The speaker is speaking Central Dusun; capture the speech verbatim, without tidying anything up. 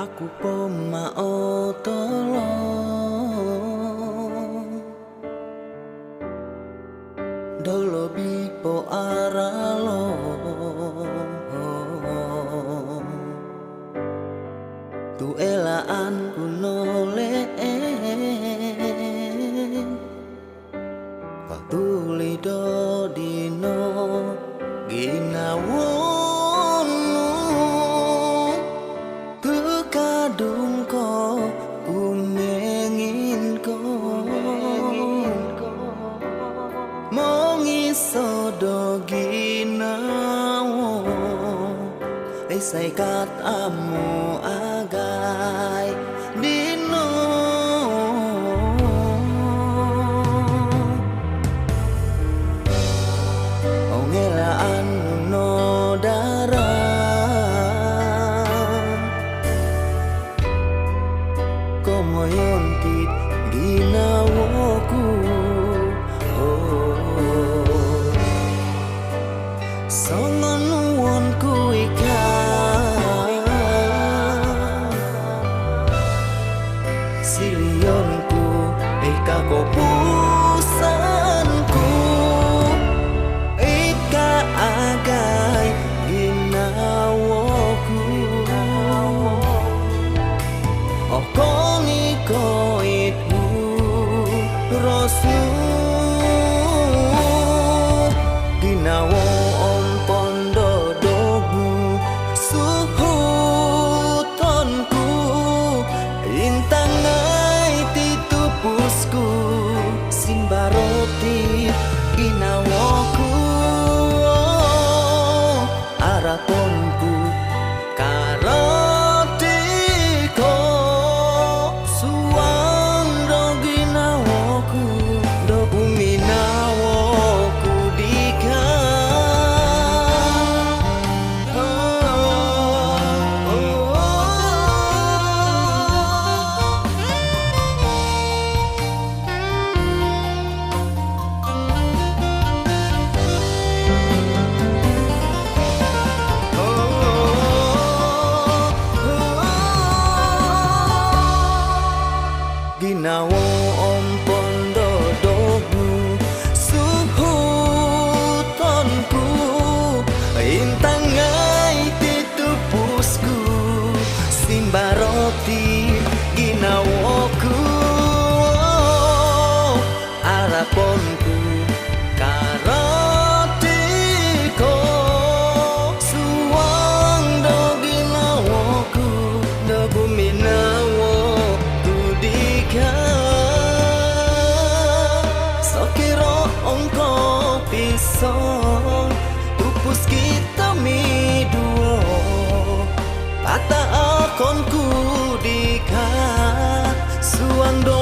Aku po ma o tolong do lobi po aralom tu elaan ku no leen patulid do dino ginawo nu tu kadung ko kumengin ko mongiso do ginawo. Isai kat amu agai dino ongelaan no dara komoyon tit ginawo ku. Oh. Songonuon ku ika silion ku ika kopusan ku ika agai ginawo ku. Okon i ko it gu rosu ginawo om pondo do gu suhuton ku intangai ti tupus ku simbaroti ginawo ku. Arapon ku karati ko suang do ginawo ku do guminawo ku dika. Ginawo om pondo do gu suhuton ku intangai ti tupus ku simbaroti ginawo ku. Arapon ku karati ko suang do ginawo ku do guminawo ku dika. Sokiro ongko piso tupus kito miduo pataakon ku dika suang do